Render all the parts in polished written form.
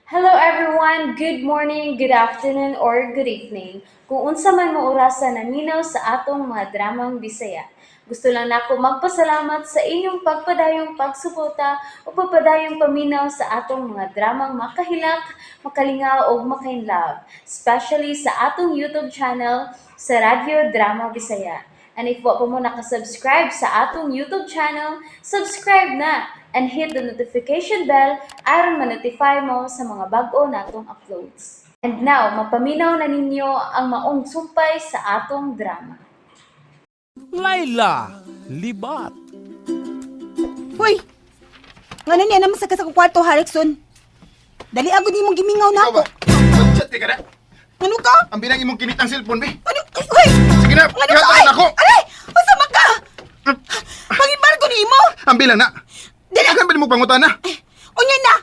Hello everyone! Good morning, good afternoon, or good evening. Kung unsa man mo orasa naminaw sa atong mga dramang Bisaya. Gusto lang nako magpasalamat sa inyong pagpadayong pagsuporta o pagpadayong paminaw sa atong mga dramang makahilak, makalingaw ug makainlove, especially sa atong YouTube channel sa Radyo Drama Bisaya. And if wa pa mo nakasubscribe sa atong YouTube channel, subscribe na and hit the notification bell aron ma-notify mo sa mga bag-o natong uploads. And now, mapaminaw na ninyo ang maong sumpay sa atong drama. Laila, libat. Hoy! Ngano niya naman sa sa kwarto, Harrison? Dali agad nimong gimingaw na Ikaw ako. ba? Mag-chat ka na. Ano ka? Ang binang imong kinit ang cellphone, be. Ano? Ay, hoy! Sige na, Ngano ka? ihatag Ay! na ako. Aray! Unsa man ka? Pang-embargo nimo! Ang bilang na. Dili! Daghan ba nimo pangutana? Unya na!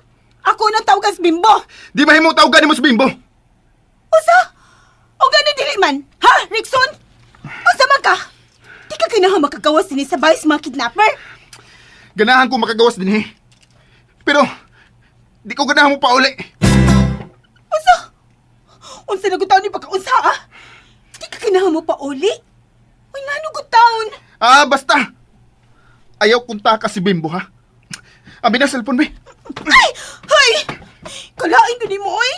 Ako nang tawagan sa bimbo! Di mahimo tawagan nimo sa bimbo. Unsa? O gani dili man? Ha, Rickson? Unsa man ka? Di ka kinahang makagawas dinhi sa bayis mga kidnapper? Ganahan ko makagawas dinhi. Pero di ko ganahan mo pauli. Unsa? Unsa na gud taon ni pagkaunsa ah? Di ka kinahang mo pa uli? Uy, ngano gud taon? Ah, basta. Ayaw kung taka si bimbo, ha. Ang binang cellphone, be. Ay! Hoy! Kalain ko ni mo, oy!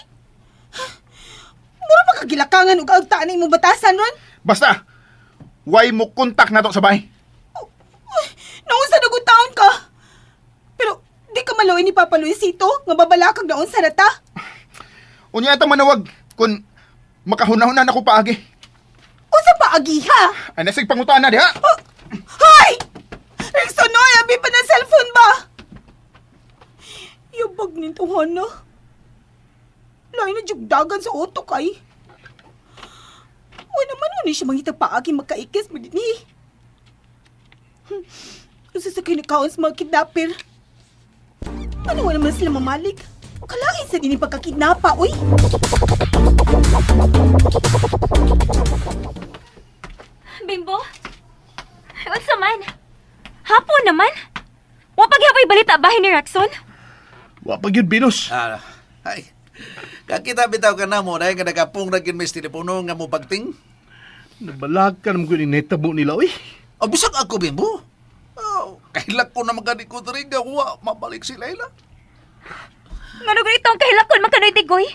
Mura pa kagilakangan ug agtaan na imong batasan ron. Basta. Why mo kontak na to sa bahay? Uy, naunsa na gud taon ka. Pero di ka maluoy ni Papa Luisito nga babalakag naunsa na ta. Unya ata manawag kung makahuna-huna na ko paagi. Unsa pa agiha? Ay, nasig pangutana diha. Oh, hoy! Rickson, oy, abi pa ng cellphone ba? Yabag nito, Hana. Lain na jugdagan sa utok ay. Uy, naman ano siya mangita paagi magkaikis mo din eh. Unsa sa kinakaon sa mga kidnapper? Ano wala naman sila mamalik? Kalain sa din yung pagkakidnapa, uy! Bimbo? Unsa man? Hapon naman? Wa paghapoy balita bahin ni Raxon? Wa pa gyud, Venus. Ah, ay. Kakita bitaw ka na mo dahil nga nagapong ra gyud mis telepono nga mo pagting. Nabalakan mo gyud ni netabo nila oy. O bisag ako bimbo. Oh, kahilak ko na magani ko diri nga wa mabalik si Layla. Ngano ganito ang kahilakon man kanoy Digoy?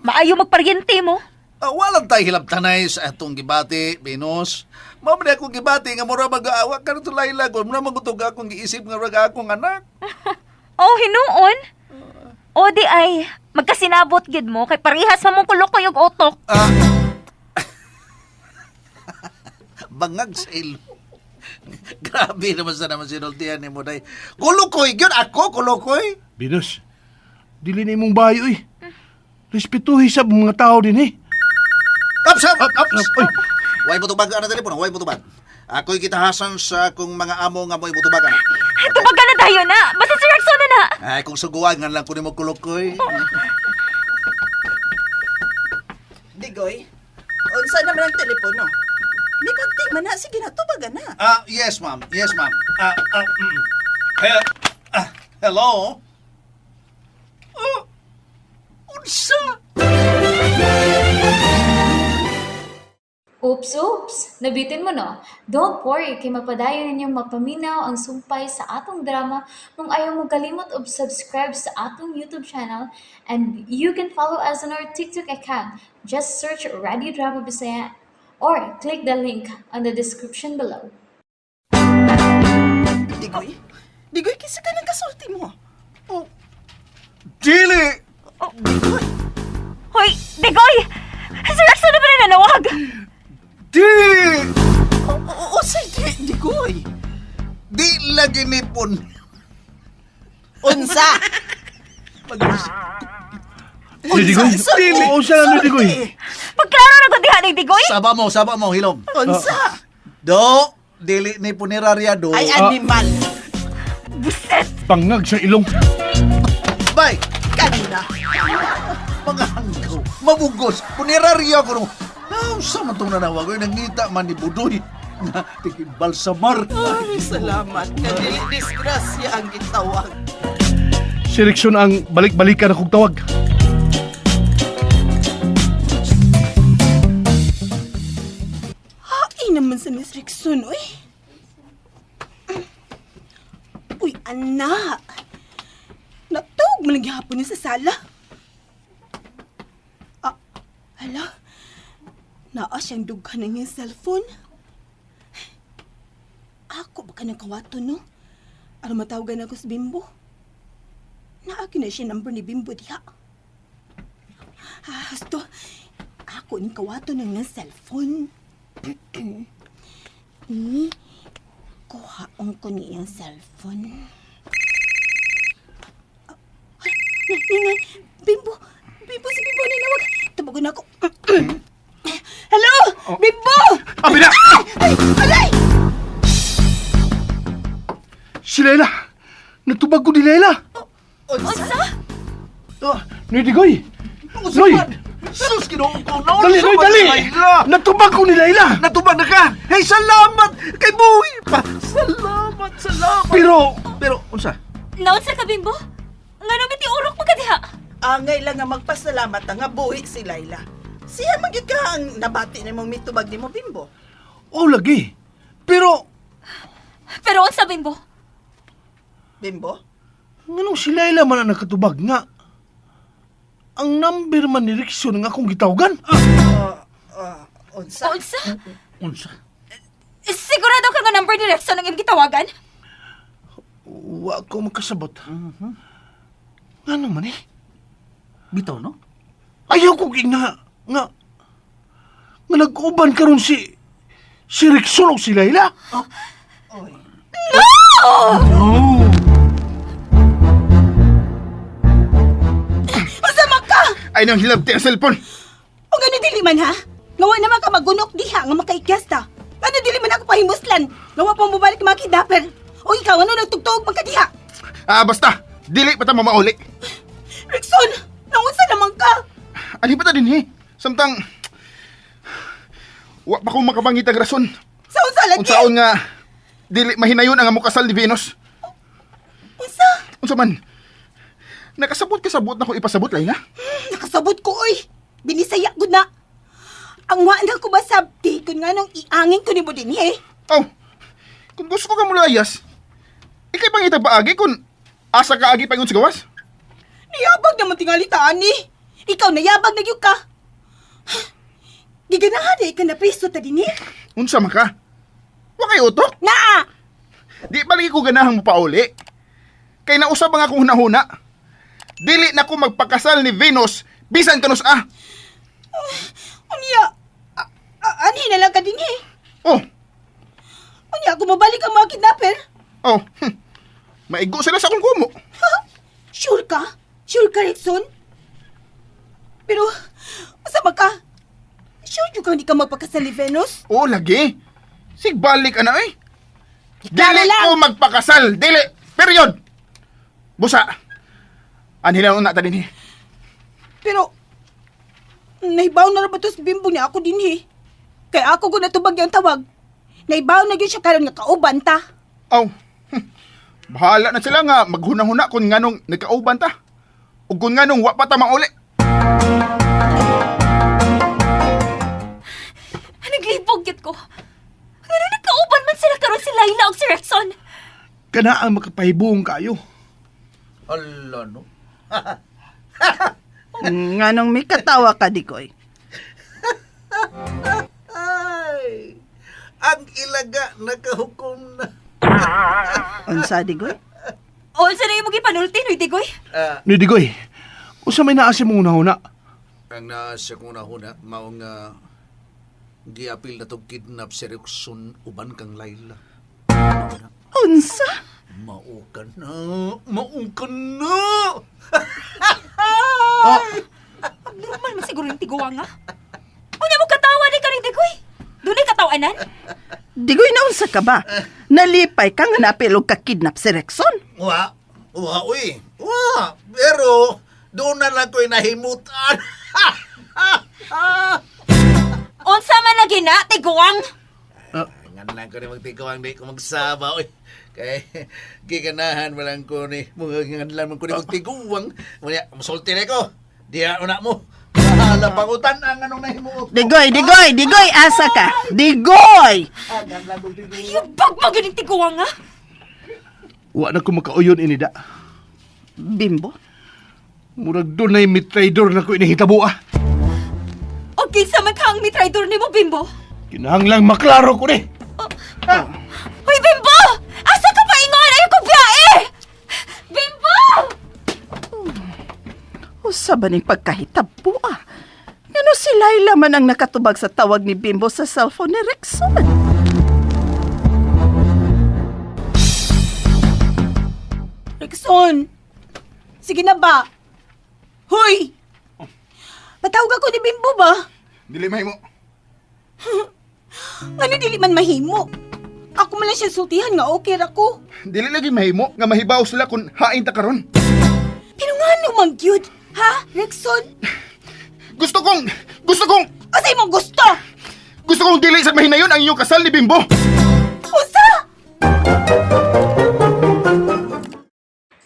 Maayo magparyente mo. Ah, walang tay hilabtanay sa atong gibati, Venus. Mao man akong gibati nga mura mag-aawa ka to Layla ko. Mura magutog akong giisip nga mura akong anak. Oh, hinuon. O di ay, magkasinabot gid mo kay parehas man mong kulukoy og utok. Ah. Bangag sa ilo. Grabe naman sa naman sinultihan ni mo day. Kulukoy gyud ako, kulukoy. Venus, dili na imong bayo oy. Respetuhi sa mga tao din eh. Up, up, up, up. Oy, Way mo tubag ana telepono, way mo tubag. Ako'y kitahasan sa akong mga amo nga mo'y mutubag ana. Tubagan na tayo na. Basta si Raxon na na. Ay, kung suguan nga lang ko nimo kulukoy. Digoy, unsa naman ang telepono? Ni pagti man na, sige na, tubagan na. Ah, yes ma'am. Yes ma'am. Ah, ah, mm. Ah, hello. Oh, unsa? Oops, oops! Nabitin mo no? Don't worry, kay mapadayon ninyong mapaminaw ang sumpay sa atong drama kung ayaw mo kalimot og subscribe sa atong YouTube channel, and you can follow us on our TikTok account. Just search Radio Drama Bisaya or click the link on the description below. Digoy, Digoy, kinsa ka nang kasulti mo? Oh, dili. Digoy, Hoy, Digoy! Si Raxon na ba na nanawag? Dili. o say di, Digoy. Di lagi nipon. Unsa? si Digoy. Sulti. Oo, siya na ni Digoy. Pagklaro na gud diha ni Digoy. Saba mo, hilom. Unsa? Do, dili ni punerarya do. Ay, animal. Buset! Bangag sa ilong. Bye. Kanina. Mga hanggaw, mabugos, punerarya ko nung, ah, sa man itong nanawag, ay nangita man ni Budoy, na tikin balsamar. Ay, salamat. Nga dili disgrasya ang gitawag. Si Rickson ang balik-balikan akong tawag. Gihapon ni sa sala. Ah, hala. Naa siyang dughan ng iyang cellphone. Ako ba ka ng kawato, no? Aron matawagan ako sa Bimbo. Naagi na siya number ni Bimbo diha. Ah, husto. Ako ni kawato ng iyang cellphone. Ni, kuhaon ko ni iyang cellphone. Ay, Ninay, Bimbo! Bimbo, si Bimbo ninawag. Tumagon ako. Hello! Bimbo! Abi na! Ay, alay! Si Layla! Natubag ko ni Layla! Unsa? Ah, Noy Digoy! Unsa Noy! man? Sus, Ginoo ko. Naunsa Dali, Noy, man dali! si Layla? Natubag ko ni Layla! Natubag na ka! Hey, salamat! Kay buhi pa! Salamat, salamat! Pero, Pero, unsa? Naunsa ka, Bimbo? Ngano mitiurok mo ka diha? Angay lang nga magpasalamat nga buhi si Laila. Siya man gyud ka ang nabati nimong mitubag nimo Bimbo. oh lagi. Pero, Pero unsa, Bimbo? Bimbo? nganong si Layla man ang nakatubag nga? Ang number man ni Rickson ang akong gitawagan. Ah, unsa? Unsa? Unsa? Sigurado ka nga number ni Rexon ang imong gitawagan? Wa ko makasabot. Ngano man eh? Bitaw, no? Ayaw ko nga, nga, nga nag-uban karon si Rickson o si Layla. Oy. No! Unsa man ka? Ay nang hilabti ang cellphone. O gano dili man ha? Ngawa naman ka magunok diha nga makaikyas ta. Ano dili man ako pahimuslan? Ngawa pa mobalik mga kidnapper. O ikaw ano nagtugtog man ka diha? Ah, basta. Dili pa ta mamauli. Rickson, naunsa naman ka? Ani pa ta din eh. Samtang wa pa ko makabangit ang rason. Sa unsa lagi? Unsaon nga dili mahinayon ang among kasal ni Venus. Unsa? Unsa man? Nakasabot ka sa buot na ko ipasabot Layla. Nakasabot ko oy. Binisaya gud na. Ang wa na ko masabti kun nganong iangin ko nimo dinhi. Oh. Kung gusto ko ka mulayas, ikay pangita paagi kung asa ka agi paingon sa gawas? Niyabag naman tingali taan ni. Ikaw nayabag na gyud ka. Giganahan eh ka na priso ta dinhi. Unsa man ka? Wa kay utok? Naa! Di pa lagi ko ganahang mopauli. Kay nausab ang akong hunahuna. Dili na ko magpakasal ni Venus bisan kanus ah. Unya, anhi na lang ka dinhi. Oh, Unya, kung mabalik ang mga kidnapper. oh. Maigo sila sa akong kumo. Ha? Sure ka? Sure ka, Rickson? Pero, asa ba ka? Sure yung ka hindi ka magpakasal ni Venus? Oo, lagi. Sigbalik ana eh. Klaro Dili lang. ko magpakasal. Dili. Period. Busa. Anhi na una ta dinhi. Pero, naibaw na ra ba to si Bimbo niya ako dinhi? Kaya ako ko natubag yung tawag. Naibaw na yun siya karon nga kauban ta. Aw. Bahala na sila nga maghuna-huna kung nganong nagkauban ta. Ug kung nganong wa pa ta mauli. Naglibog gyud ko. Ngano nagkauban man sila karon si Laila ug si Rexon? Kana ang makapahibuong kayo. Ala, no? Nganong may katawa ka Digoy? Ay! Ang ilaga nakahukom na. Unsa Digoy? O unsa na imong gipanulti, Noy Digoy? Noy Digoy, usa may naa sa imong hunahuna. Ang naa sa kong nahuna, mao nga giapil na tong kidnap si Rickson uban kang Layla. Unsa? Mao ka na! Mao ka na! Oh, Abnormal man siguro yung tiguang nga. Unya mo katawa ni kaning Digoy. Dunay katawanan? Digoy na unsa ka ba? Nalipay ka nga naapil og ka-kidnap si Rexon. Wa! Wa, uy! Wa! Pero, doon na lang ko'y nahimutan. Unsa man lagi na, tiguang? Ngan lang ko ni magtigawang di ko magsaba, uy. Kay, giganahan mo lang ko ni, mga ngan lang ko ni magtiguang. Muna, musulti na ko. Diya, una mo. Bahala pangutan ang anong nahimuot. Digoy, Digoy, Digoy, asa ka? Digoy! Yabag mo ganing tiguang nga. Wa na ko makauyon inida. Bimbo? Murag dunay mitraidor na ko inahitabo ah. O kinsa man ka ang mitraidor nimo, Bimbo? Kinahanglang maklaro ko ni. Hoy, Bimbo! Asa ka pa ingon? Ayaw ko biyae! Bimbo! Usa ba ning pagkahitabo ah? Ngano si Laila man ang nakatubag sa tawag ni Bimbo sa cellphone ni Rexon? Rexon! Sige na ba? Hoy! Patawag ako ni Bimbo ba? Dili mahimo. Ngano dili man mahimo? Ako man lang siya sultihan nga okay ra ko. Dili lagi mahimo nga mahibaw sila kung hain ta karon. Pero ngano man gyud? Ha, Rexon? Gusto kong Asa imong gusto? gusto kong dili sa mahinayon ang inyong kasal ni Bimbo. Usa!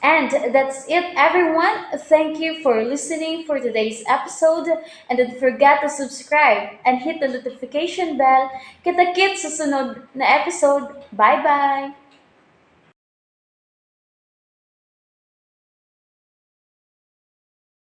And that's it, everyone. Thank you for listening for today's episode. And don't forget to subscribe and hit the notification bell. Kita-kits sa sunod na episode. Bye-bye!